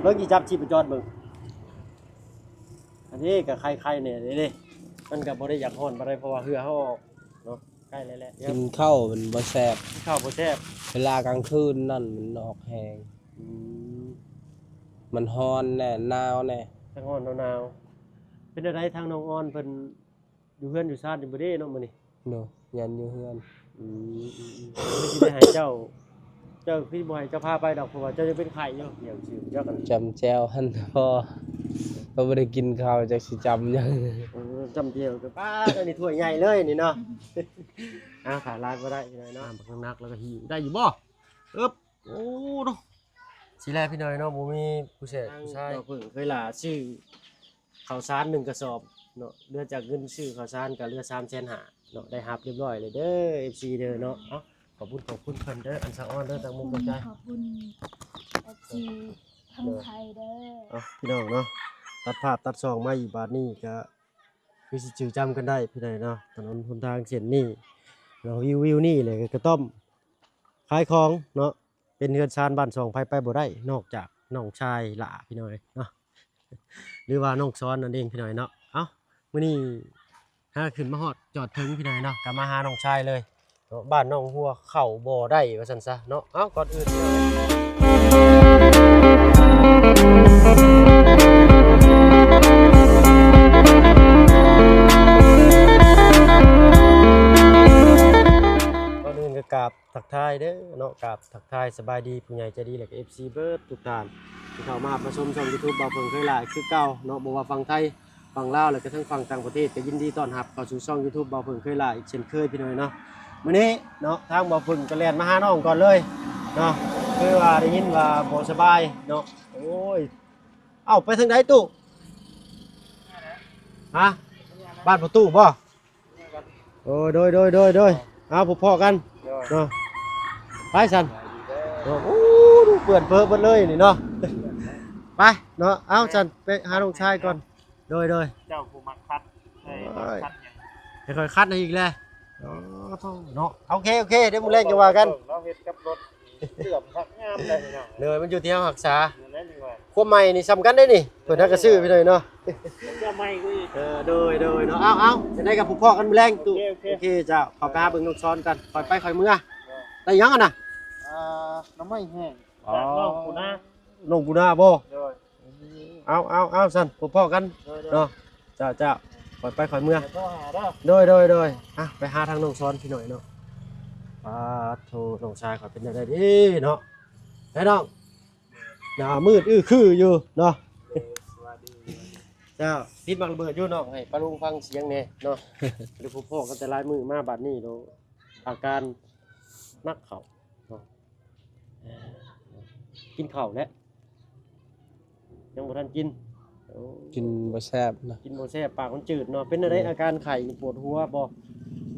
ເບິ່ງ ຊິຈັບຊີບປະຈອນເບິ່ງ. ອັນນີ້ກໍໄຄໆແດ່ເດ້ ມັນກໍບໍ່ໄດ້ຢາກຮ້ອນປານໃດ ເພາະວ່າເຫື່ອເຮົາອອກເນາະ. ໃກ້ແລ້ວແຫຼະ ກິນເຂົ້າມັນບໍ່ແຊບ ກິນເຂົ້າບໍ່ແຊບ ເວລາກາງຄືນນັ້ນມັນອອກແຮງ. ອືມ ມັນຮ້ອນແດ່ ໜາວແດ່ ທັງຮ້ອນທັງໜາວ. ເປັນແນວໃດທາງນ້ອງອອນເພິ່ນ ຢູ່ເຮືອນຢູ່ຊານຢູ່ບໍ່ເດ້ເນາະມື້ນີ້? ໂດຍ ຍັນຢູ່ເຮືອນ. ອືມ ອືມໆ ເພິ່ນຊິໄດ້ໃຫ້ເຈົ້າ ເຈົ້າຄືບໍ່ໃຫ້ເຈົ້າພາໄປດອກ ເພາະວ່າເຈົ້າຍັງເປັນໄຂ້ຢູ່. ດຽວຊິຈັກກັນ ຈຳແຈ່ວຫັ້ນພໍ ເພາະບໍ່ໄດ້ກິນເຂົ້າ ຈັກຊິຈຳຫຍັງ. ເອີ ຈຳແຈ່ວກໍປ້າດ ອັນນີ້ຖ້ວຍໃຫຍ່ເລີຍນີ້ເນາະ. ອ້າວ ຂາດຫຼາຍບໍ່ໄດ້ພີ່ນ້ອງເນາະ ບັກໜັກໆ ແລ້ວກໍຫິ້ວໄດ້ຢູ່ບໍ່? ເອີບ ໂອ້ ເນາະ ຊິແລະພີ່ນ້ອງເນາະ ບໍ່ມີຜູ້ແຊກຜູ້ຊາຍ. ເພິ່ນເຄີຍຫຼ້າຊື້ເຂົ້າສານໜຶ່ງກະສອບເນາະ ເຫຼືອຈາກເງິນຊື້ເຂົ້າສານກໍເຫຼືອສາມແສນຫ້າເນາະ ໄດ້ຮັບຮຽບຮ້ອຍເລີຍເດີ ເອັຟຊີເດີເນາະ. ເອົ້າ ຂອບຄຸນ ຂອບຄຸນເພິ່ນເດີ ອັນສະອອນເດີ ຕັ້ງມຸກຕັ້ງໃຈ. ຂອບຄຸນ ເອັຟຊີ ທັງໄທເດີ. ເອົ້າ ພີ່ນ້ອງເນາະ ຕັດພາບຕັດຊ່ອງມາອີກບາດນີ້ກໍຄືຊິຈື່ຈຳກັນໄດ້ພີ່ນ້ອງເນາະ ຖະໜົນຫົນທາງເສັ້ນນີ້ເນາະ ວິວ ວິວນີ້ແຫຼະ ກະກະຕ້ອມຂາຍຂອງເນາະ. ເປັນເຮືອນຊານບ້ານຊ່ອງ ໃຜໄປບໍ່ໄດ້ ນອກຈາກນ້ອງຊາຍຫຼ້າພີ່ນ້ອງເອີຍເນາະ ຫຼືວ່ານ້ອງສອນນັ້ນເອງພີ່ນ້ອງເນາະ. ເອົ້າ ມື້ນີ້ຫາຂຶ້ນມາຮອດຈອດເຖິງພີ່ນ້ອງເນາະ ກໍມາຫານ້ອງຊາຍເລີຍເນາະ ບ້ານໜອງຫົວເຂົ້າບໍ່ໄດ້ວ່າຊັ້ນຊະເນາະ. ເອົ້າ ກ່ອນອື່ນ ກ່ອນອື່ນກໍກາບ ທັກທາຍເດີເນາະ ກາບທັກທາຍສະບາຍດີຜູ້ໃຫຍ່ໃຈດີ ແລະກໍເອັຟຊີເບິດທຸກທ່ານ ທີ່ເຂົ້າມາຮັບມາຊົມຊ່ອງຢູທູບບ່າວເຜິ້ງເຄີຍຫຼ້າຄືເກົ່າເນາະ ບໍ່ວ່າຝັ່ງໄທ ຝັ່ງລາວ ແລະກະທັງຝັ່ງຕ່າງປະເທດ ກໍຍິນດີຕ້ອນຮັບເຂົ້າສູ່ຊ່ອງຢູທູບບ່າວເຜິ້ງເຄີຍຫຼ້າອີກເຊັ່ນເຄີຍພີ່ນ້ອງເນາະ. ມື້ນີ້ເນາະ ທາງບ່າວເຜິ້ງກໍແລ່ນມາຫານ້ອງກ່ອນເລີຍເນາະ ຄືວ່າໄດ້ຍິນວ່າບໍ່ສະບາຍເນາະ. ໂອ້ຍ ເອົ້າ ໄປທາງໃດຕູ້? ຮະ? ບ້ານພໍ່ຕູ້ບໍ່? ໂອ້ ໂດຍ ໂດຍ ໂດຍ ໂດຍ ເອົາ ພົບພໍ້ກັນ ໂດຍ ເນາະ ໄປຊັ້ນ ໂອ້ ເປື້ອນເປິເບິດເລີຍນີ້ເນາະ ໄປເນາະ. ເອົາ ຊັ້ນໄປຫານ້ອງຊາຍກ່ອນ ໂດຍ ໂດຍ ເຈົ້າຜູ້ມັກຂັດ ເອີຍ ມັກຂັດຫຍັງ ໃຫ້ຂ້ອຍຂັດໃຫ້ອີກແຫຼະ ໂອ້ໂທ້ເນາະ. ໂອເຄ ໂອເຄ ດຽວມື້ແລງຈະວ່າກັນ ເບິ່ງເນາະ ເຮັດກັບລົດ ເຊື່ອມຄັກງາມໄດ໋ພີ່ນ້ອງ ໂດຍ ມັນຢູ່ທີ່ເຮົາຮັກສາ ນັ້ນແຫຼະຈັ່ງວ່າ ຄວາມໃໝ່ນີ້ສ່ຳກັນເດ້ນີ້ ເພິ່ນຫາກະຊື້ໄປເລີຍເນາະ ເຈົ້າໃໝ່ກວ່າອີກ ເອີ ໂດຍ ໂດຍເນາະ. ເອົາ ເອົາ ຈັ່ງໃດກໍພົບພໍ້ກັນມື້ແລງຕູ້ ໂອເຄ ໂອເຄ ໂອເຄ ເຈົ້າ ເຂົ້າໄປຫາເບິ່ງນ້ອງຊອນກັນ ຄ່ອຍໄປຄ່ອຍເມືອ ໄດ້ຫຍັງຫັ້ນນະ? ອ່າ ໜໍ່ໄມ້ແຫ້ງ ອໍ ຈາກໜອງປູນາ ໜອງປູນາບໍ່? ໂດຍ ເອົາ ເອົາ ເອົາ ຊັ້ນ ພົບພໍ້ກັນ ໂດຍ ໂດຍ ເນາະ ເຈົ້າ ເຈົ້າ ຄ່ອຍໄປຄ່ອຍເມືອ ໂທຫາເດີ ໂດຍ ໂດຍ ໂດຍ. ອ່ະ ໄປຫາທາງນ້ອງຊອນພີ່ນ້ອງເນາະ ປາດໂທ ນ້ອງຊາຍຂ້ອຍເປັນແນວໃດເດເນາະ ໄດ້ນ້ອງ ໜ້າມືດອື້ອຄືຢູ່ເນາະ ເຈົ້າ ຕິດໝາກລະເບີດຢູ່ນ້ອງ ໃຫ້ປ້າລຸງຟັງສຽງແດ່ເນາະ ບໍ່ໄດ້ພົບພໍ້ກັນແຕ່ຫຼາຍມື້ມາ ບາດນີ້ໂດ ອາການໜັກເຂົ້າເນາະ ກິນເຂົ້າແລ້ວ ຍັງບໍ່ທັນກິນ ໂອ້ ກິນບໍ່ແຊບນະ ກິນບໍ່ແຊບ ປາກມັນຈືດເນາະ. ເປັນແນວໃດ ອືມ ອາການໄຂ້ ປວດຫົວບໍ່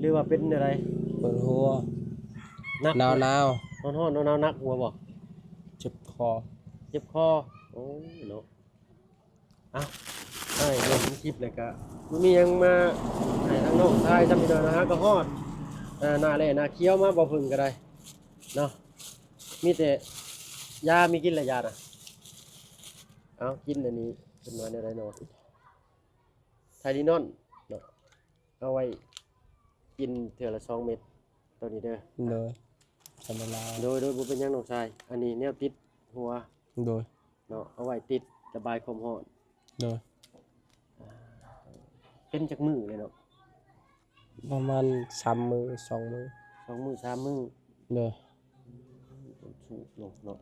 ຫຼືວ່າເປັນແນວໃດ? ປວດຫົວ ໜາວໆ ຮ້ອນໆ ໜາວໆ ໜັກຫົວບໍ່? ເຈັບຄໍ ເຈັບຄໍ ໂອ້ເນາະ. ເອົ້າ ອ້າຍເບິ່ງຄລິບແລ້ວກະບໍ່ມີຫຍັງມາໃຫ້ທາງນ້ອງຊາຍຊ້ຳ ພີ່ນ້ອງເນາະ ຫາກໍຮອດ ເອີ ໜ້າແລ້ໜ້າຂຽວມາ ບໍ່ເພິ່ງກໍໄດ້ເນາະ ມີແຕ່ຢາ ມີກິນແລ້ວຢານະ ເອົາ ກິນອັນນີ້ ເພິ່ນວ່າແນວໃດເນາະ ໄທລີນອນເນາະ ເອົາໄວ້ກິນເທື່ອລະສອງເມັດ ໂຕນີ້ເດີ ໂດຍ ທຳມະດາ ໂດຍ ໂດຍ ບໍ່ເປັນຫຍັງນ້ອງຊາຍ ອັນນີ້ແນວຕິດຫົວ ໂດຍ ເນາະ ເອົາໄວ້ຕິດລະບາຍຄວາມຮ້ອນ ໂດຍ ເປັນຈັກມື້ແລ້ວເນາະ? ປະມານສາມມື້ ສອງມື້ ສອງມື້ ສາມມື້ ໂດຍ ສູບລົງເນາະ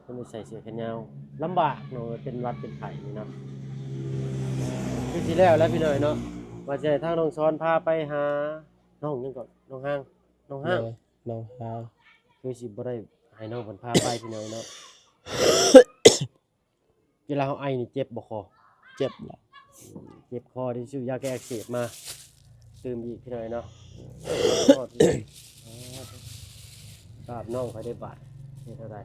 ບໍ່ໄດ້ໃສ່ເສື້ອແຂນຍາວ ລຳບາກເນາະ ເປັນຫວັດເປັນໄຂ້ນີ້ເນາະ ຄືຊິແລ້ວແລ້ວພີ່ນ້ອງເນາະ ວ່າຊິໃຫ້ທາງນ້ອງຊອນພາໄປຫາ ນ້ອງຫຍັງເກາະ ນ້ອງຮາງ ນ້ອງຮາງ ໂດຍ ນ້ອງຮາງ ຄືຊິບໍ່ໄດ້ໃຫ້ນ້ອງເພິ່ນພາໄປພີ່ນ້ອງເນາະ ເວລາເຮົາໄອນີ້ເຈັບບໍ່ຄໍ? ເຈັບແຫຼະ ເຈັບຄໍ ໄດ້ຊື້ຢາແກ້ອັກເສບມາຕື່ມອີກພີ່ນ້ອງເນາະ ຕາບນ້ອງຂ້ອຍໄດ້ບາດ ເຮັດແນວໃດ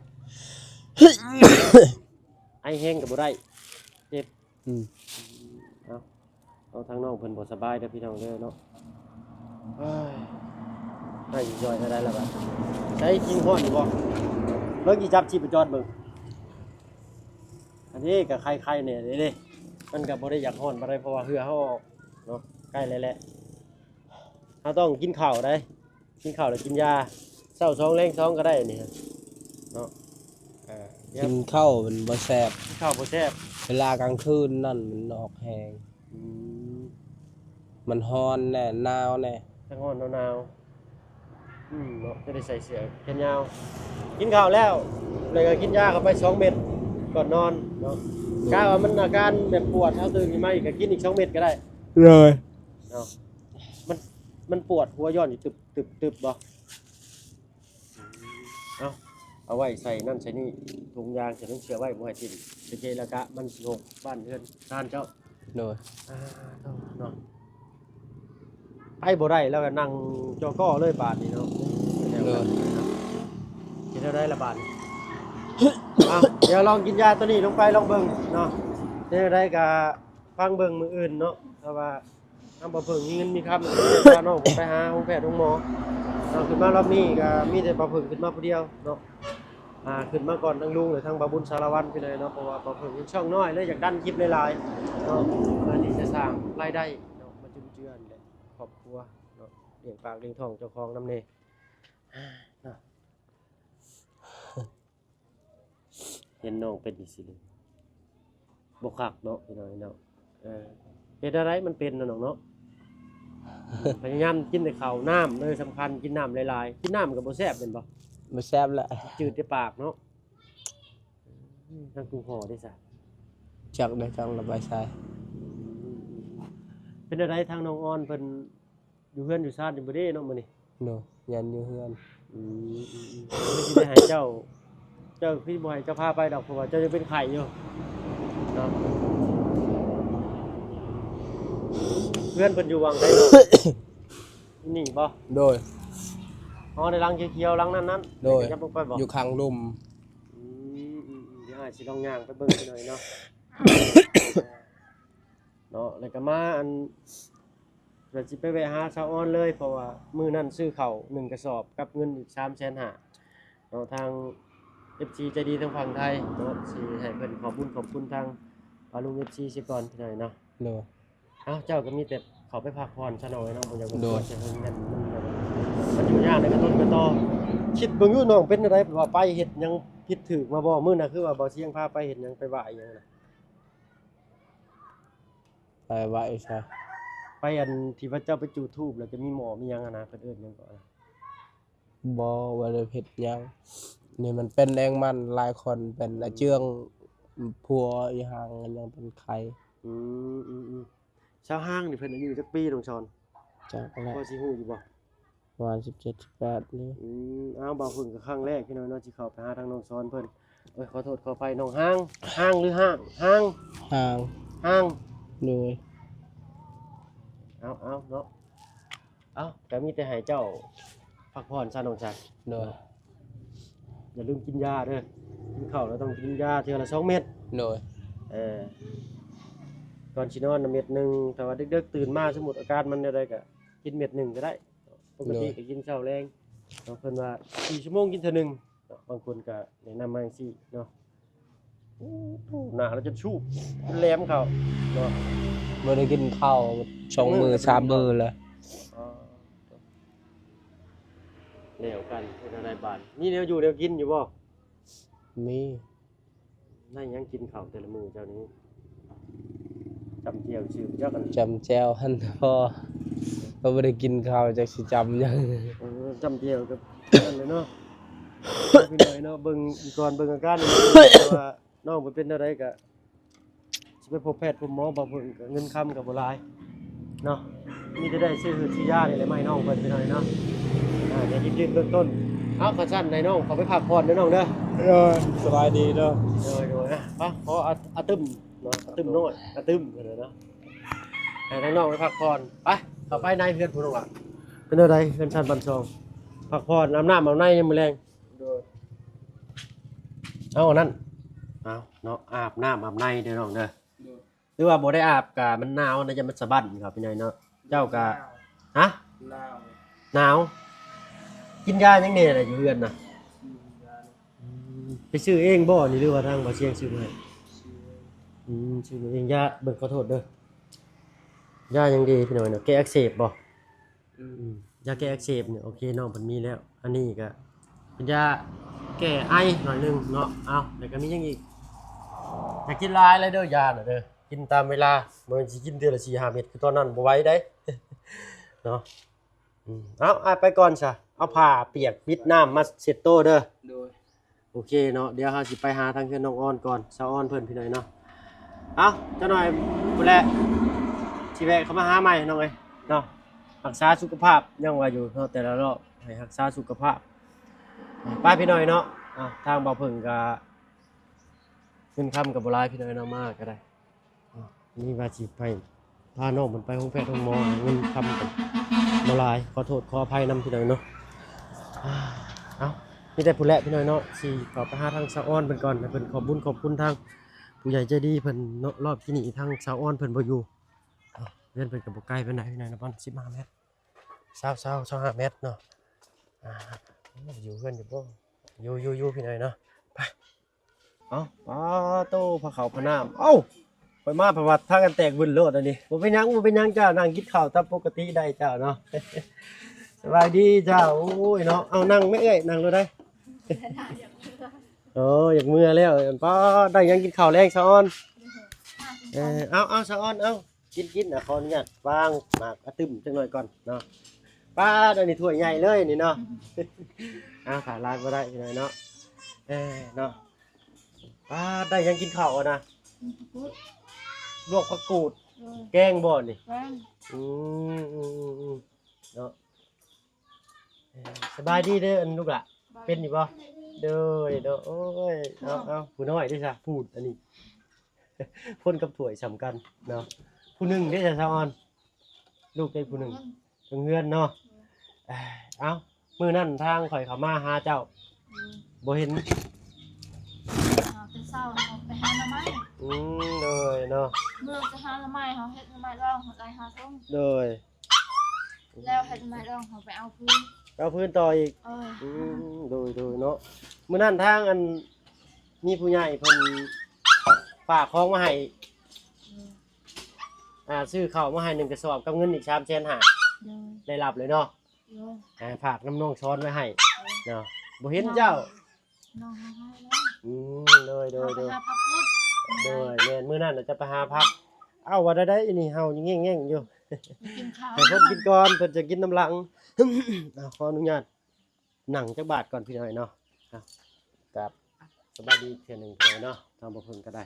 ໄອແຮງກໍບໍ່ໄດ້ ເຈັບ ອືມ ເອົາ ເອົາ ທາງນ້ອງເພິ່ນບໍ່ສະບາຍເດີພີ່ນ້ອງເດີເນາະ ເອີຍ ໄອຊິຈ່ອຍເທົ່າໃດລະບາດ ໃຊ້ຈິງຮ້ອນຢູ່ບໍ່? ເບິ່ງ ຊິຈັບຊີບປະຈອນເບິ່ງ ນີ້ກໍໄຄໆແດ່ເດ້ ມັນກໍບໍ່ໄດ້ຢາກຮ້ອນປານໃດ ເພາະວ່າເຫື່ອເຮົາອອກເນາະ ໃກ້ແລ້ວແຫຼະ. ເຮົາຕ້ອງກິນເຂົ້າໄດ໋ ກິນເຂົ້າແລ້ວກິນຢາ ເຊົ້າສອງແລງສອງກໍໄດ້ນີ້ເນາະ. ເອີ ກິນເຂົ້າມັນບໍ່ແຊບ ກິນເຂົ້າບໍ່ແຊບ ເວລາກາງຄືນນັ້ນມັນອອກແຮງ. ອືມ ມັນຮ້ອນແດ່ ໜາວແດ່ ທັງຮ້ອນທັງໜາວ. ອືມ ເນາະ ຈະໄດ້ໃສ່ເສື້ອແຂນຍາວ. ກິນເຂົ້າແລ້ວ ແລ້ວກໍກິນຢາເຂົ້າໄປສອງເມັດກ່ອນນອນເນາະ. ໂດຍ ກະວ່າມັນອາການແບບປວດ ເຮົາຕື່ນຂຶ້ນມາອີກກໍກິນອີກສອງເມັດກໍໄດ້. ໂດຍ ເນາະ ມັນ ມັນປວດຫົວຍ້ອນຢູ່ຕຶບໆໆບໍ່? ເອົາ ເອົາໄວ້ໃສ່ນັ້ນໃສ່ນີ້ ຖົງຢາງໃສ່ຖົງເສື້ອໄວ້ ບໍ່ໃຫ້ຖິ້ມ ໂອເຄ ແລ້ວກະມັນຊິຫົກບ້ານເຮືອນຊານເຈົ້າ. ໂດຍ ອ່າ ເນາະ ໄປບໍ່ໄດ້ ແລ້ວກໍນັ່ງຈໍ້ກໍເລີຍບາດນີ້ເນາະ. ໂດຍ ເຮັດແນວໃດລະບາດນີ້? ເອົາ ດຽວລອງກິນຢາຕົວນີ້ລົງໄປລອງເບິ່ງເນາະ ເຮັດແນວໃດກໍຟັງເບິ່ງມື້ອື່ນເນາະ ເພາະວ່າ ທາງບ່າວເຜິ້ງມີເງິນມີຄຳ ພານ້ອງໄປຫາໂຮງແພດໂຮງໝໍເນາະ. ຂຶ້ນມາລອບນີ້ກໍມີແຕ່ບ່າວເຜິ້ງຂຶ້ນມາຜູ້ດຽວເນາະ. ອ່າ ຂຶ້ນມາກ່ອນທາງລຸງ ແລະ ທາງບ່າວບຸນສາລະວັນພີ່ນ້ອງເນາະ ເພາະວ່າບ່າວເຜິ້ງຍັງຊ່ອງນ້ອຍເລີຍ ຢາກດັນຄລິບຫຼາຍໆເນາະ ເພື່ອທີ່ຈະສ້າງລາຍໄດ້ເນາະ ມາຈຸນເຈືອນແຫຼະຄອບຄົວເນາະ ລ້ຽງປາກລ້ຽງທ້ອງເຈົ້າຂອງນຳແດ່ເນາະ. ເຫັນນ້ອງເປັນຈັ່ງຊີ້ເລີຍ ບໍ່ຄັກເນາະ ພີ່ນ້ອງເນາະ. ເອີ ເຮັດແນວໃດມັນເປັນເນາະນ້ອງເນາະ. ພະຍາຍາມກິນແຕ່ເຂົ້າ ນ້ຳເດີສຳຄັນ ກິນນ້ຳຫຼາຍໆ. ກິນນ້ຳກໍບໍ່ແຊບແມ່ນບໍ່? ບໍ່ແຊບແຫຼະ ຈືດແຕ່ປາກເນາະ. ທາງກຸງຫໍເດ້ຊະ? ຈັກໄດ້ຈັກລະໄປໃສ. ເປັນແນວໃດທາງນ້ອງອອນເພິ່ນ ຢູ່ເຮືອນຢູ່ຊານຢູ່ບໍ່ເດ້ເນາະມື້ນີ້? ໂດຍ ຍັງຢູ່ເຮືອນ. ອືມ ອືມ ອືມ ເພິ່ນຊິໄດ້ໃຫ້ເຈົ້າ ເຈົ້າຄືບໍ່ໃຫ້ເຈົ້າພາໄປດອກ ເພາະວ່າເຈົ້າຍັງເປັນໄຂ້ຢູ່ເນາະ. ເຮືອນເພິ່ນຢູ່ຫວ່າງໃດເນາະ? ນີ້ບໍ່? ໂດຍ ອໍ ໃນຫຼັງຂຽວໆ ຫຼັງນັ້ນໆ. ໂດຍ ຍັບລົງໄປບໍ່? ຢູ່ຂ້າງລຸ່ມ. ອືມ ອືມ ອືມ ດຽວອ້າຍຊິລອງຍ່າງໄປເບິ່ງຈັກໜ້ອຍເນາະ. ເນາະ ແລ້ວກໍມາອັນ ວ່າຊິໄປແວະຫາສາວອອນເລີຍ ເພາະວ່າມື້ນັ້ນຊື້ເຂົ້າໜຶ່ງກະສອບກັບເງິນອີກສາມແສນຫ້າເນາະ. ທາງເອັຟຊີໃຈດີທາງຝັ່ງໄທເນາະ ຊິໃຫ້ເພິ່ນຂອບບຸນຂອບຄຸນທາງ ອາ ລຸງເອັຟຊີເສຍກ່ອນພີ່ນ້ອງເນາະ. ໂດຍ ເອົ້າ ເຈົ້າກໍມີແຕ່ເຂົ້າໄປພັກຜ່ອນຊະນ້ອຍເນາະ ບໍ່ຢາກລົບກວນ ໂດຍ ໃສ່ເພິ່ນ ມັນ ມັນ ມັນຫຍຸ້ງຍາກໃນການຕົ້ນການຕໍ. ຄິດເບິ່ງຢູ່ ນ້ອງເປັນແນວໃດ ວ່າໄປເຮັດຫຍັງຜິດຖືກມາບໍ່? ມື້ນັ້ນຄືວ່າບ່າວຊຽງພາໄປເຮັດຫຍັງ ໄປໄຫວ້ຫຍັງນະ? ໄປໄຫວ້ໃສ? ໄປອັນທີ່ວ່າເຈົ້າໄປຈູດທູບ ແລ້ວຈະມີໝໍ້ມີຫຍັງຫັ້ນນະ ເພິ່ນເອີ້ນຫຍັງເກາະ? ບໍ່ ບໍ່ໄດ້ເຮັດຫຍັງ. ນີ້ມັນເປັນເອງມັນ ຫຼາຍຄົນເປັນ ອືມ ອາເຈືອງ ພົວອີຫຍັງຍັງເປັນໄຂ້. ອືມ ອືມ ອືມ. ຊາວຮ່າງນີ້ເພິ່ນອາຍຸຈັກປີ ນ້ອງຊອນ? ຈັກແຫຼະ ພໍຊິຮູ້ຢູ່ບໍ່? ປະມານສິບເຈັດ ສິບແປດນີ້. ອືມ ອ້າວ ບ່າວເພິ່ງກໍຄັ້ງແລກພີ່ນ້ອງເນາະ ທີ່ເຂົ້າໄປຫາທາງນ້ອງຊອນເພິ່ນ. ໂອ້ຍ ຂໍໂທດຂໍອະໄພ ນ້ອງຮ່າງ ຮ່າງ ຫຼື ຫ້າງ? ຫ້າງ ຫ້າງ ໂດຍ. ເອົາ ເອົາເນາະ ເອົາ ກໍມີແຕ່ໃຫ້ເຈົ້າພັກຜ່ອນຊະ ນ້ອງຊາຍ. ໂດຍ. ຢ່າລືມກິນຢາເດີ ກິນເຂົ້າແລ້ວຕ້ອງກິນຢາເທື່ອລະສອງເມັດ. ໂດຍ. ເອີ ກ່ອນຊິນອນນະເມັດໜຶ່ງ ຖ້າວ່າເດິກໆຕື່ນມາ ສົມມຸດອາການມັນແນວໃດກໍກິນເມັດໜຶ່ງກໍໄດ້. ປົກກະຕິ ໂດຍ ກໍກິນເຊົ້າແລງເນາະ ເພິ່ນວ່າສີ່ຊົ່ວໂມງກິນເທື່ອໜຶ່ງເນາະ ບາງຄົນກໍແນະນຳມາຈັ່ງຊີ້ເນາະ. ໂອ້ ໜ້າລາວຈົນສູບ ຈົນແຫຼມເຂົ້າເນາະ ບໍ່ໄດ້ກິນເຂົ້າສອງມື້ ມື້ ສາມມື້ແລ້ວ. ອໍ ແລ້ວກັນ ເຮັດແນວໃດບາດ ມີແນວຢູ່ແນວກິນຢູ່ບໍ່? ມີ. ໄດ້ຫຍັງກິນເຂົ້າແຕ່ລະມື້ເຈົ້ານີ້? ຈ້ຳແຈ່ວຊື່ຈັກອັນ ຈ້ຳແຈ່ວຫັ້ນພໍ ກໍບໍ່ໄດ້ກິນເຂົ້າ ຈັກຊິຈ້ຳຫຍັງ. ເອີ ຈ້ຳແຈ່ວກັບອັນນັ້ນແຫຼະເນາະ ພີ່ນ້ອງເນາະ. ເບິ່ງກ່ອນ ເບິ່ງອາການ ວ່ານ້ອງເພິ່ນເປັນແນວໃດ ກະຊິໄປພົບແພດພົບໝໍ ບໍ່ເພິ່ນກະເງິນຄຳກະບໍ່ຫຼາຍ ເນາະ ມີແຕ່ໄດ້ຊື້ຢານີ້ແຫຼະມາໃຫ້ນ້ອງເພິ່ນໄປໜ້ອຍເນາະ. ອ່າ ໃນທີ່ເບື້ອງຕົ້ນ ເອົາ ຄັນຊັ້ນໃຫ້ນ້ອງເຂົ້າໄປພັກຜ່ອນເດີນ້ອງເດີ. ເອີ ສະບາຍດີເດີ. ໂດຍໆ ໄປ ຂໍອາ ອາຕຶມເນາະ ອາຕຶມນ້ອຍ ອາຕຶມເນາະ ໃຫ້ທາງນ້ອງໄປພັກຜ່ອນ. ໄປ ເຂົ້າໄປໃນເຮືອນພຸ້ນວ່າ ເປັນແນວໃດເຮືອນຊານບ້ານຊ່ອງ ພັກຜ່ອນ ອາບນ້ຳອາບໃນຍາມມື້ແລງ. ໂດຍ. ເອົາ ອັນນັ້ນ ເອົາເນາະ ອາບນ້ຳອາບໃນເດີນ້ອງເດີ. ໂດຍ. ຫຼືວ່າບໍ່ໄດ້ອາບກະມັນໜາວນະ ຢ້ານມັນສະບັ້ນເຂົ້າໄປໃນເນາະ. ເຈົ້າກະ ຮະ? ໜາວ ໜາວ. ກິນຢາຫຍັງແດ່ລະຢູ່ເຮືອນນະ? ອືມ ໄປຊື້ເອງບໍ່ນີ້ ຫຼືວ່າທາງບ່າວຊຽງຊື້ມາໃຫ້? ຊື້ເອງ. ອືມ ຊື້ເອງ. ຢາ ເບິ່ງ ຂໍໂທດເດີ ຢາຫຍັງດີພີ່ນ້ອງເນາະ? ແກ້ອັກເສບບໍ່? ອືມ ອືມ ຢາແກ້ອັກເສບນີ້ ໂອເຄ ນ້ອງເພິ່ນມີແລ້ວ. ອັນນີ້ກະເປັນຢາແກ້ໄອໜ້ອຍໜຶ່ງເນາະ. ເອົາ ແລ້ວກະມີຫຍັງອີກ? ຢ່າກິນຫຼາຍເລີຍເດີ ຢານະເດີ ກິນຕາມເວລາ ບໍ່ແມ່ນຊິກິນເທື່ອລະສີ່ຫ້າເມັດ ຄືຕອນນັ້ນ ບໍ່ໄຫວໃດເນາະ. ອືມ ເອົາ ອ້າຍໄປກ່ອນຊະ ເອົາຜ້າປຽກປິດນ້ຳມາເຊັດໂຕເດີ. ໂດຍ ໂອເຄເນາະ ດຽວເຮົາຊິໄປຫາທາງເຮືອນນ້ອງອອນກ່ອນ ສາວອອນເພິ່ນ ພີ່ນ້ອງເນາະ. ເອົາ ຈັກໜ່ອຍພຸ້ນແຫຼະ ຊິແວະເຂົ້າມາຫາໃໝ່ນ້ອງເອີຍເນາະ. ຮັກສາສຸຂະພາບ ຍັງວ່າຢູ່ເນາະ ແຕ່ລະລອບໃຫ້ຮັກສາສຸຂະພາບ. ໄປພີ່ນ້ອງເນາະ. ອ່າ ທາງບ່າວເພິ່ງກະ ເງິນຄຳກະບໍ່ຫຼາຍພີ່ນ້ອງເນາະ ມາກະໄດ້. ນີ້ວ່າຊິໄປພານ້ອງເພິ່ນໄປໂຮງແພດໂຮງໝໍ ເງິນຄຳກະບໍ່ຫຼາຍ ຂໍໂທດຂໍອະໄພນຳພີ່ນ້ອງເນາະ. ເອົາ ມີແຕ່ພຸ້ນແຫຼະພີ່ນ້ອງເນາະ ຊິເຂົ້າໄປຫາທາງສາວອອນເພິ່ນກ່ອນ ໃຫ້ເພິ່ນຂອບບຸນຂອບຄຸນທາງຜູ້ໃຫຍ່ໃຈດີເພິ່ນເນາະ. ລອບກີ້ນີ້ທາງສາວອອນເພິ່ນບໍ່ຢູ່ ເຮືອນເພິ່ນກະບໍ່ໄກປານໃດພີ່ນ້ອງເນາະ ປະມານສິບຫ້າແມັດ ຊາວ ຊາວ ຊາວຫ້າແມັດເນາະ. ອ່າ ຢູ່ເຮືອນຢູ່ບໍ່? ຢູ່ ຢູ່ ຢູ່ພີ່ນ້ອງເນາະ. ໄປ ເອົ້າ ປາໂຕ ພາເຂົ້າພານ້ຳ. ເອົ້າ ຂ້ອຍມາ ເພິ່ນວ່າພາກັນແຕກວຶ້ນໂລດອັນນີ້. ບໍ່ເປັນຫຍັງ ບໍ່ເປັນຫຍັງ ເຈົ້ານັ່ງກິນເຂົ້າຕາມປົກກະຕິໄດ້ເຈົ້າເນາະ. ສະບາຍດີເຈົ້າ. ໂອ້ຍເນາະ ເອົາ ນັ່ງແມ່ເອື້ອຍ ນັ່ງໂລດໄດ໋. ໂອ້ ຢາກເມືອແລ້ວ. ປາ ໄດ້ຫຍັງກິນເຂົ້າແລງ ສາວອອນ? ເອີ ເອົາ ເອົາ ສາວອອນ ເອົາ ກິນ ກິນ. ອ່ະ ຂໍອະນຸຍາດວາງໝາກອະຕຶ້ມຈັກໜ່ອຍກ່ອນເນາະ. ປາດ ອັນນີ້ຖ້ວຍໃຫຍ່ເລີຍນີ້ເນາະ. ອ່າ ຂາດຫຼາຍບໍ່ໄດ້ພີ່ນ້ອງເນາະ. ເອີ ເນາະ ປາດ ໄດ້ຫຍັງກິນເຂົ້າຫັ້ນນະ? ລວກຜັກກູດ ເອີ ແກງບໍ່ນີ້? ແກງ ອືມ ອືມ ອືມ ເນາະ. ເອີ ສະບາຍດີເດີ ອັນລູກຫຼ້າ ສະບາຍດີ ເປັນຢູ່ບໍ່? ສະບາຍດີ ໂດຍ ໂດຍ. ໂອ້ຍ ເອົາ ເອົາ ຜູ້ນ້ອຍເດ້ຊະ ພູດ ອັນນີ້ ຄົນກັບຖ້ວຍສ່ຳກັນເນາະ. ຜູ້ໜຶ່ງເດ້ຊະ ສາວອອນ? ລູກໄດ້ຜູ້ໜຶ່ງ ເທິງເຮືອນເນາະ. ເອີ ເອົ້າ ມື້ນັ້ນທາງຂ້ອຍເຂົ້າມາຫາເຈົ້າ ອືມ ບໍ່ເຫັນ ເຮົາແຕ່ເຊົ້າເຮົາໄປຫາໜໍ່ໄມ້. ອືມ ໂດຍເນາະ ເມືອໄປຫາໜໍ່ໄມ້ ເຮົາເຮັດໜໍ່ໄມ້ດອງ ເຮົາໄດ້ຫ້າຖົງ. ໂດຍ ແລ້ວເຮັດໜໍ່ໄມ້ດອງ ເຮົາໄປເອົາຟືນ ໄປເອົາຟືນຕໍ່ອີກ. ເອີ ອືມ ໂດຍ ໂດຍເນາະ. ມື້ນັ້ນທາງອັນ ມີຜູ້ໃຫຍ່ເພິ່ນຝາກຂອງມາໃຫ້ ອືມ ອ່າ ຊື້ເຂົ້າມາໃຫ້ໜຶ່ງກະສອບກັບເງິນອີກສາມແສນຫ້າ. ໂດຍ ໄດ້ຮັບເລີຍເນາະ. ໂດຍ ອ່າ ຝາກນຳນ້ອງສອນໄວ້ໃຫ້ ໂດຍ ເນາະ ບໍ່ເຫັນເຈົ້າ ນ້ອງ ນ້ອງເຮົາໃຫ້ແລ້ວ. ອືມ ໂດຍ ໂດຍ ເຮົາໄປ ໂດຍ ຫາຜັກກຸດ. ໂດຍ ແມ່ນ ມື້ນັ້ນນະຈະໄປຫາຜັກ. ເອົ້າ ວ່າໄດ້ໆ ອັນນີ້ເຮົາຍັງແງ່ງໆຢູ່ ກິນເຂົ້າ ໃຫ້ເພິ່ນກິນກ່ອນ ເພິ່ນຈະກິນນຳຫຼັງ. ອ່າ ຂໍອະນຸຍາດ ນັ່ງຈັກບາດກ່ອນພີ່ນ້ອງເນາະ. ອ່ະ ກາບສະບາຍດີເທື່ອໜຶ່ງພີ່ນ້ອງເນາະ ທາງບໍ່ເພິ່ງກະໄດ້.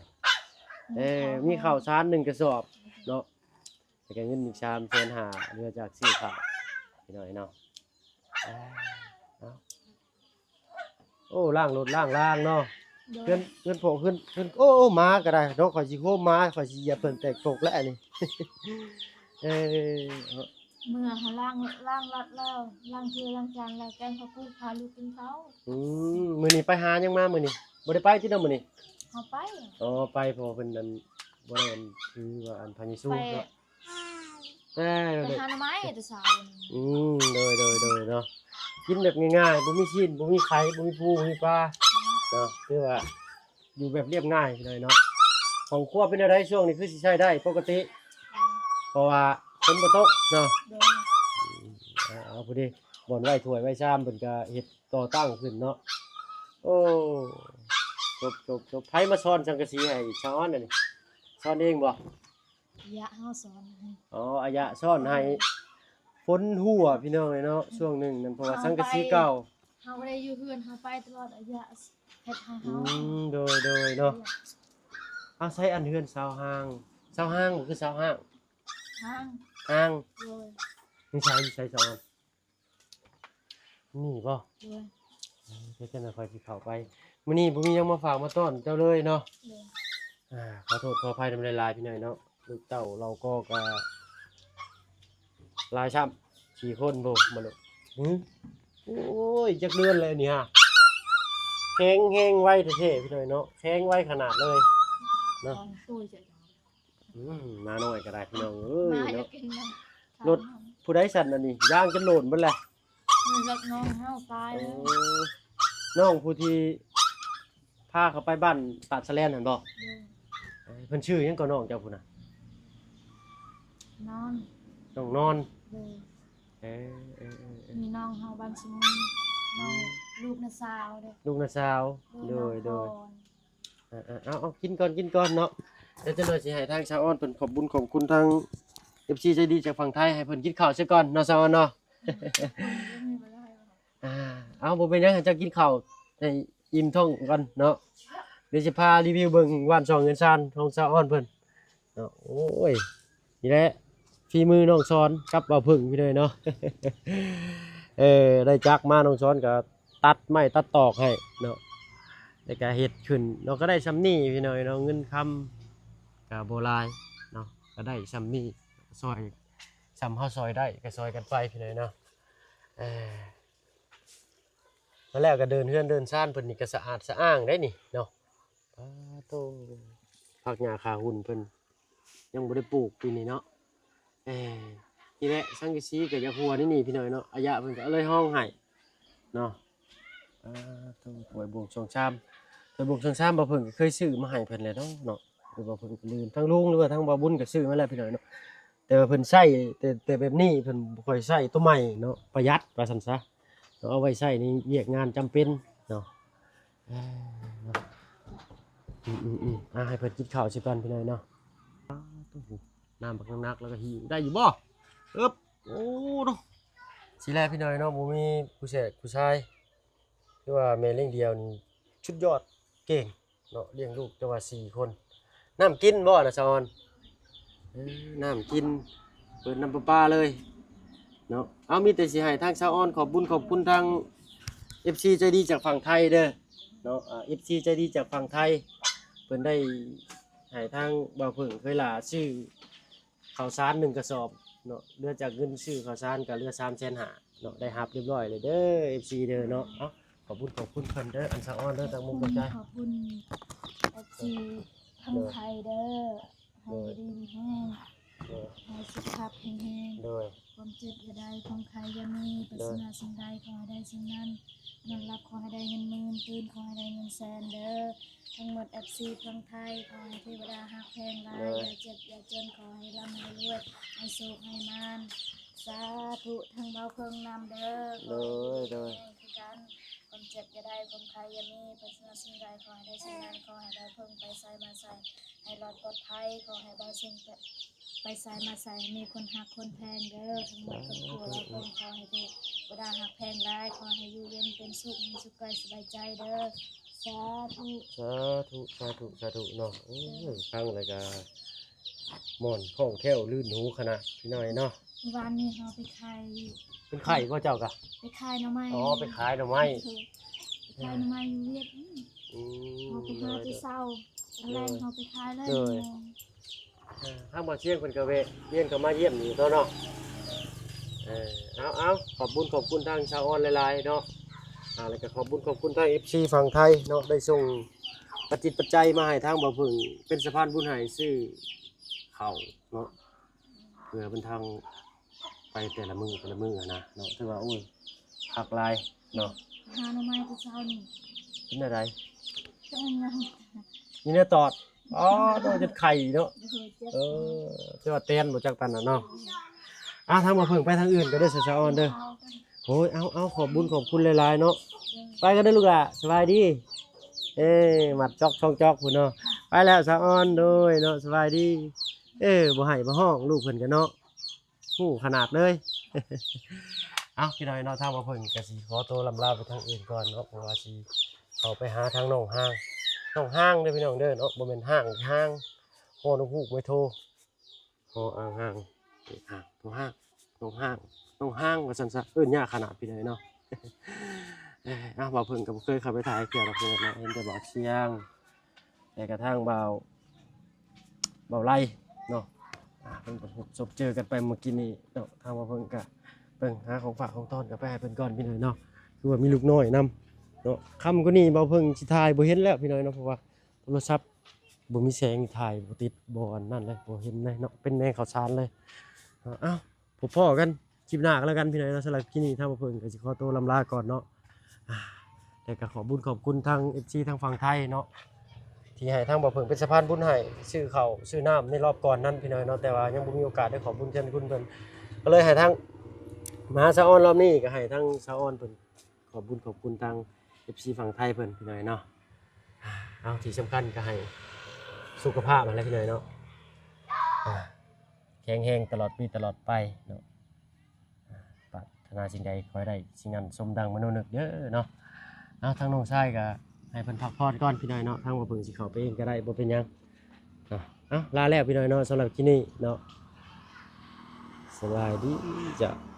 ເອີ ມີເຂົ້າສານໜຶ່ງກະສອບເນາະ ແລ້ວກະເງິນອີກສາມແສນຫ້າ ເຫຼືອຈາກຊື້ເຂົ້າພີ່ນ້ອງເນາະ. ເອີ ເອົາ ໂອ້ ລ້າງລົດລ້າງລາງເນາະ. ໂດຍ ເຮືອນ ເຮືອນພວກ ເຮືອນ ເຮືອນ ໂອ້ ໂອ້ ໝາກະໄດ້ເນາະ ຂ້ອຍຊິໂຄມໝາ ຂ້ອຍຊິຢຽບເພິ່ນແຕກໂຕກແລ້ວນີ້. ເອີ ເມື່ອເຮົາລ້າງ ລ້າງລັດແລ້ວ ລ້າງຖ້ວຍລ້າງຈານແລ້ວ ແກງເຂົ້າປຸ້ນ ພາລູກກິນເຂົ້າ. ອືມ ມື້ນີ້ໄປຫາຫຍັງມາມື້ນີ້? ບໍ່ໄດ້ໄປຕິເນາະມື້ນີ້? ເຮົາໄປ ອໍ ໄປ ເພາະວ່າເພິ່ນນັ້ນ ບໍ່ໄດ້ອັນ ຄືວ່າອັນພະເຢຊູເນາະ. ເອີ ໄປຫາໜໍ່ໄມ້ແຕ່ເຊົ້າ. ອືມ ໂດຍ ໂດຍ ໂດຍເນາະ ກິນແບບງ່າຍໆ ບໍ່ມີຊີ້ນ ບໍ່ມີໄຂ່ ບໍ່ມີປູ ບໍ່ມີປາເນາະ ຄືວ່າ ຢູ່ແບບລຽບງ່າຍເລີຍເນາະ. ຂອງຄົວເປັນແນວໃດຊ່ວງນີ້ ຄືຊິໃຊ້ໄດ້ປົກກະຕິ? ເພາະວ່າຝົນບໍ່ຕົກເນາະ. ໂດຍ ອືມ ເອົາ ເອົາ ພໍດີ ບ່ອນໄວ້ຖ້ວຍໄວ້ຊາມເພິ່ນກະເຮັດຕໍ່ຕັ້ງຂຶ້ນເນາະ. ໂອ້ ຈົບ ຈົບ ຈົບ. ໃຜມາຊ້ອນສັງກະສີໃຫ້ ສາວອອນ ອັນນີ້? ຊ້ອນເອງບໍ່? ອາຍະເຮົາຊ້ອນໃຫ້. ອໍ ອາຍະຊ້ອນໃຫ້. ຝົນຮົ່ວພີ່ນ້ອງເອີຍເນາະ ຊ່ວງໜຶ່ງນັ້ນ ເພາະວ່າສັງກະສີເກົ່າ ເຮົາບໍ່ໄດ້ຢູ່ເຮືອນ ເຮົາໄປຕະຫຼອດ ອາຍະເຮັດໃຫ້ເຮົາ. ອືມ ໂດຍ ໂດຍເນາະ. ເອົາ ໃສອັນເຮືອນສາວຫ້າງ ສາວຫ້າງບໍ່ ຄືສາວຫ້າງ? ຫ້າງ ຫ້າງ. ໂດຍ ຢູ່ໃສ ຢູ່ໃສສາວ? ນີ້ບໍ່? ໂດຍ ເອີ ເດີ ຈັ່ງໃດຂ້ອຍຊິເຂົ້າໄປ. ມື້ນີ້ບໍ່ມີຫຍັງມາຝາກມາຕ້ອນເຈົ້າເລີຍເນາະ. ໂດຍ ອ່າ ຂໍໂທດຂໍອະໄພນຳຫຼາຍໆ ພີ່ນ້ອງເນາະ. ລູກເຕົ້າເຫຼົ່າກໍ ກໍຫຼາຍຊ້ຳ ສີ່ຄົນພຸ້ນ ບໍ່ລູກ? ຫື ໂອ້ຍ ຈັກເດືອນແລ້ວນີ້ຫາ? ແຂງແຮງໄວແທ້ໆ ພີ່ນ້ອງເນາະ ແຂງໄວຂະໜາດເລີຍເນາະ. ອືມ ໝານ້ອຍກໍໄດ້ ພີ່ນ້ອງເອີຍເນາະ. ລົດຜູ້ໃດຊັ້ນອັນນີ້? ຢາງຈົນໂຫຼນເບິດແຫຼະ. ລົດນ້ອງເຮົາຕາຍ. ໂອ້ ນ້ອງຜູ້ທີ່ພາເຂົາໄປບ້ານຕາດສະແລນຫັ້ນບໍ່? ໂດຍ ເອີ ເພິ່ນຊື່ຫຍັງກໍນ້ອງເຈົ້າພຸ້ນນະ? ນອນ ນ້ອງນອນ. ໂດຍ. ເອີ ເອີ ເອີ ເອີ ມີນ້ອງເຮົາບ້ານສະໝຸນ ນ້ອງ ອືມ ລູກນ້າສາວເດ້ ລູກນ້າສາວ. ໂດຍ ໂດຍ ນ້ອງ ໂດຍ ພອນ. ເອີ ເອີ ເອົາ ເອົາ ກິນກ່ອນ ກິນກ່ອນເນາະ. ແລ້ວຈັກໜ່ອຍຊິໃຫ້ທາງສາວອອນເພິ່ນຂອບບຸນຂອບຄຸນທາງເອັຟຊີໃຈດີຈາກຝັ່ງໄທ ໃຫ້ເພິ່ນກິນເຂົ້າຊະກ່ອນເນາະ ສາວອອນເນາະ. ອືມ ອາ ເອົາ ບໍ່ເປັນຫຍັງ ໃຫ້ເຈົ້າກິນເຂົ້າໃຫ້ອີ່ມທ້ອງກ່ອນເນາະ. ດຽວຊິພາຣີວິວເບິ່ງບ້ານຊ່ອງເຮືອນຊານຂອງສາວອອນເພິ່ນເນາະ. ໂອ້ຍ ນີ້ແຫຼະ ຝີມືນ້ອງສອນກັບບ່າວເພິ່ງພີ່ນ້ອງເນາະ. ເອີ ໄດ້ຈັກມາ ນ້ອງສອນກໍຕັດໄມ້ຕັດຕອກໃຫ້ເນາະ ແລ້ວກໍເຮັດຂຶ້ນເນາະ. ກໍໄດ້ຊ່ຳນີ້ພີ່ນ້ອງເນາະ ເງິນຄຳກໍບໍ່ຫຼາຍເນາະ ກໍໄດ້ຊ່ຳນີ້ ຊ່ອຍ ຊ່ຳເຮົາຊ່ອຍໄດ້ກໍຊ່ອຍກັນໄປພີ່ນ້ອງເນາະ. ເອີ ມາແລ້ວກໍເດີ່ນເຮືອນເດີ່ນຊານເພິ່ນນີ້ກໍສະອາດສະອ້າງໄດ໋ນີ້ເນາະ. ປາໂຕ ຜັກຫຍ້າຂາຫຸ່ນເພິ່ນຍັງບໍ່ໄດ້ປູກປີນີ້ເນາະ. ເອີ ນີ້ແຫຼະ ສັງກະສີກໍຢາກຮົ່ວນີ້ນີ້ພີ່ນ້ອງເນາະ ອາຍະເພິ່ນກໍເລີຍຮ້ອງໄຫ້ເນາະ. ປາໂຕ ຖ້ວຍບ່ວງຊອງຊາມ ຖ້ວຍບ່ວງຊອງຊາມ ບ່າວເພິ່ງກໍເຄີຍຊື້ມາໃຫ້ເພິ່ນແລ້ວເນາະ ເນາະ ຫຼືວ່າເພິ່ນກໍລືມ ທັງລຸງ ຫຼືວ່າທັງບ່າວບຸນກໍຊື້ມາແລ້ວພີ່ນ້ອງເນາະ. ແຕ່ວ່າເພິ່ນໃຊ້ແຕ່ ແຕ່ແບບນີ້ ເພິ່ນບໍ່ຄ່ອຍໃຊ້ໂຕໃໝ່ເນາະ ປະຢັດວ່າຊັ້ນຊະ. ເອົາໄວ້ໃຊ້ໃນວຽກງານຈຳເປັນເນາະ. ເອີ ເນາະ ອືມໆໆ ອ່າ ໃຫ້ເພິ່ນກິນເຂົ້າຊະກ່ອນພີ່ນ້ອງເນາະ. ປາໂຕ ນ້ຳບັກໜັກໆ ແລ້ວກໍຫິ້ວໄດ້ຢູ່ບໍ່? ເອີບ ໂອ້ ເນາະ ຊິແລະພີ່ນ້ອງເນາະ ບໍ່ມີຜູ້ແຊກຜູ້ຊາຍ ຄືວ່າແມ່ລ້ຽງດຽວນີ້ສຸດຍອດ ເກັ່ງ ເນາະ ລ້ຽງລູກແຕ່ວ່າສີ່ຄົນ. ນ້ຳກິນບໍ່ນະ ສາວອອນ? ເອີ ນ້ຳກິນ ເປີດນ້ຳປະປາເລີຍເນາະ. ເອົາ ມີແຕ່ຊິໃຫ້ທາງສາວອອນຂອບບຸນຂອບຄຸນທາງເອັຟຊີໃຈດີຈາກຝັ່ງໄທເດີເນາະ. ອ່າ ເອັຟຊີໃຈດີຈາກຝັ່ງໄທ ເພິ່ນໄດ້ໃຫ້ທາງບ່າວເຜິ້ງເຄີຍຫຼ້າຊື້ ເຂົ້າສານໜຶ່ງກະສອບເນາະ ເຫຼືອຈາກເງິນຊື້ເຂົ້າສານກໍເຫຼືອສາມແສນຫ້າເນາະ ໄດ້ຮັບຮຽບຮ້ອຍເລີຍເດີ ເອັຟຊີເດີເນາະ. ເອົາ ຂອບຄຸນ ຂອບຄຸນເພິ່ນເດີ ອັນສາວອອນເດີ ຕັ້ງມຸກຕັ້ງໃຈ ຂອບຄຸນເອັຟຊີທັງໄທເດີ ໃຫ້ຢູ່ດີມີແຮງ ໂດຍ ໃຫ້ສຸຂະພາບແຂງແຮງ ໂດຍ ຄວາມເຈັບຢ່າໄດ້ ຄວາມໄຂ້ຢ່າມີ ປາດຖະໜາສິ່ງໃດຂໍໃຫ້ໄດ້ສິ່ງນັ້ນ ນອນຫຼັບຂໍໃຫ້ໄດ້ເງິນໝື່ນ ຕື່ນຂໍໃຫ້ໄດ້ເງິນແສນເດີ. ທັງໝົດເອັຟຊີຝັ່ງໄທ ຂໍໃຫ້ເທວະດາຮັກແພງຫຼາຍ ໂດຍ ຢ່າເຈັບຢ່າຈົນ ຂໍໃຫ້ລ່ຳໃຫ້ລວຍ ໃຫ້ໂຊກໃຫ້ໝານ ສາທຸ. ທັງບ່າວເຜິ້ງນຳເດີ ໂດຍ ໂດຍ ຂໍໃຫ້ຢູ່ດີມີແຮງຄືກັນ ຄວາມເຈັບຢ່າໄດ້ ຄວາມໄຂ້ຢ່າມີ ປາດຖະໜາສິ່ງໃດຂໍໃຫ້ໄດ້ສິ່ງນັ້ນ ຂໍໃຫ້ບ່າວເຜິ້ງໄປໃສມາໃສໃຫ້ລອດປອດໄພ ຂໍໃຫ້ບ່າວເຜິ້ງ ໄປໃສມາໃສໃຫ້ມີຄົນຮັກຄົນແພງເດີ ທັງໝົດຄອບຄົວ ສາທຸ ແລ້ວກໍຂໍໃຫ້ເທວະດາຮັກແພງຫຼາຍ ຂໍໃຫ້ຢູ່ເຢັນເປັນສຸກ ໃຫ້ສຸກກາຍສະບາຍໃຈເດີ ສາທຸ ສາທຸ ສາທຸ ສາທຸເນາະ. ໂອ້ຍ ຟັງແລ້ວກໍມ່ວນຄ່ອງແຄ້ວລື່ນຫູຂະໜາດພີ່ນ້ອງເນາະ. ວານນີ້ເຮົາໄປຂາຍ ເປັນໄຂ້ບໍ່ເຈົ້າກະ? ໄປຂາຍໜໍ່ໄມ້ ອໍ ໄປຂາຍໜໍ່ໄມ້ ໄປຂາຍໜໍ່ໄມ້ຢູ່ວຽດ ອືມ ເຮົາໄປຫາແຕ່ເຊົ້າ ຕອນແລງເຮົາໄປຂາຍເລີຍ ໂດຍ ເອີ ທາງບ່າວຊຽງເພິ່ນກໍແວະວຽນເຂົ້າມາຢ້ຽມຢູ່ຕົວະເນາະ. ເອີ ເອົາໆ ຂອບບຸນຂອບຄຸນທາງສາວອອນຫຼາຍໆເນາະ ອ່າ ແລ້ວກໍຂອບບຸນຂອບຄຸນທາງເອັຟຊີຝັ່ງໄທເນາະ ໄດ້ສົ່ງປັດຈິດປັດໄຈມາໃຫ້ທາງບ່າວເຜິ້ງ ເປັນສະພານບຸນໃຫ້ຊື້ເຂົ້າເນາະ ເພື່ອເປັນທາງ ໄປແຕ່ລະມື້ແຕ່ລະມື້ຫັ້ນນະເນາະ ຖືວ່າ ໂອ້ຍ ຄັກຫຼາຍເນາະ. ຫາໜໍ່ໄມ້ແຕ່ເຊົ້ານີ້ ເປັນແນວໃດ? ເປັນຫຍັງ? ມີແນວຕອດ ອໍ ໂດຍ ຈົນໄຂ້ເນາະ ໂດຍ ເຈັບ ເອີ ແຕ່ວ່າແຕນບໍ່ຈັກປານນັ້ນເນາະ. ອ່າ ທາງບ່າວເຜິ້ງໄປທາງອື່ນກໍເດີ ສາວອອນເດີ. ໂອ້ຍ ເອົາໆ ຂອບບຸນຂອບຄຸນຫຼາຍໆເນາະ ໂດຍ ໄປກັນເດີລູກຫຼ້າ ສະບາຍດີ. ເອີ ມັດຈອກຊ່ອງຈອກພຸ້ນເນາະ ໄປແລ້ວສາວອອນ ໂດຍເນາະ ສະບາຍດີ. ເອີ ບໍ່ໄຫ້ບໍ່ຮ້ອງລູກເພິ່ນກະເນາະ ຮູ້ຂະໜາດເລີຍ. ເອົ້າ ພີ່ນ້ອງເນາະ ທາງບ່າວເຜິ້ງກະຊິຂໍໂຕລ່ຳລາໄປທາງອື່ນກ່ອນເນາະ ເພາະວ່າຊິເຂົ້າໄປຫາທາງນ້ອງຮ້າງ ນ້ອງຮ້າງເດີພີ່ນ້ອງເດີເນາະ ບໍ່ແມ່ນຮ້າງ ຮ້າງ ຮໍນົກຮູ້ໄມ້ໂທ ຮໍອ່າງຮ້າງ ຮ້າງ ໂທຮ້າງ ນ້ອງຮ້າງ ນ້ອງຮ້າງວ່າຊັ້ນຊະ ເອີ້ນຍາກຂະໜາດພີ່ນ້ອງເນາະ. ເອີ ເອົ້າ ບ່າວເຜິ້ງກໍບໍ່ເຄີຍເຂົ້າໄປຖ່າຍເທື່ອດອກເນາະ ເຫັນແຕ່ບ່າວຊຽງ ແລ້ວກະທາງບ່າວ ບ່າວໄລເນາະ ອ່າ ເພິ່ນກໍພົບສົບເຈີກັນໄປມື້ກີ້ນີ້ເນາະ ທາງບ່າວເຜິ້ງກະເບິ່ງຫາຂອງຝາກຂອງຕ້ອນກັນໄປໃຫ້ເພິ່ນກ່ອນພີ່ນ້ອງເນາະ ຄືວ່າມີລູກນ້ອຍນຳເນາະ. ຄ່ຳກວ່ານີ້ບ່າວເຜິ້ງຊິຖ່າຍບໍ່ເຫັນແລ້ວພີ່ນ້ອງເນາະ ເພາະວ່າໂທລະສັບບໍ່ມີແສງ ຖ່າຍບໍ່ຕິດ ບໍ່ອັນນັ້ນເລີຍ ບໍ່ເຫັນເລີຍເນາະ ເປັນແມງເຂົ້າສານເລີຍ. ເອົ້າ ພົບພໍ້ກັນຄລິບໜ້າກໍແລ້ວກັນພີ່ນ້ອງເນາະ ສຳລັບຄລິບນີ້ທາງບ່າວເຜິ້ງກໍຊິຂໍໂຕລ່ຳລາກ່ອນເນາະ ອ່າ ແລ້ວກໍຂອບບຸນຂອບຄຸນທາງເອັຟຊີທາງຝັ່ງໄທເນາະ ທີ່ ທີ່ໃຫ້ທາງບໍ່ເພິ່ງເປັນສະພານບຸນໃຫ້ ຊື້ເຂົ້າຊື້ນ້ຳໃນລອບກ່ອນນັ້ນພີ່ນ້ອງເນາະ ແຕ່ວ່າຍັງບໍ່ມີໂອກາດໄດ້ຂອບບຸນເທິນຄຸນເພິ່ນ ກໍເລີຍໃຫ້ທາງມາຫາສາວອອນລອບນີ້ ກໍໃຫ້ທາງສາວອອນເພິ່ນຂອບບຸນຂອບຄຸນທາງເອັຟຊີຝັ່ງໄທເພິ່ນພີ່ນ້ອງເນາະ. ເອົາ ທີ່ສຳຄັນກໍໃຫ້ສຸຂະພາບຫັ້ນແຫຼະພີ່ນ້ອງເນາະ ອ່າ ແຂງແຮງຕະຫຼອດປີຕະຫຼອດໄປເນາະ ອ່າ ປາດຖະໜາສິ່ງໃດຂໍໃຫ້ໄດ້ສິ່ງນັ້ນສົມດັ່ງມະໂນນຶກເດີເນາະ. ເອົາ ທາງນ້ອງຊາຍກໍໃຫ້ເພິ່ນພັກຜ່ອນກ່ອນພີ່ນ້ອງເນາະ ທາງບໍ່ເພິ່ງຊິເຂົ້າໄປເອງກໍໄດ້ ບໍ່ເປັນຫຍັງເນາະ. ເອົາ ລາແລ້ວພີ່ນ້ອງເນາະ ສຳລັບຄລິບນີ້ເນາະ ສະບາຍດີເຈົ້າ.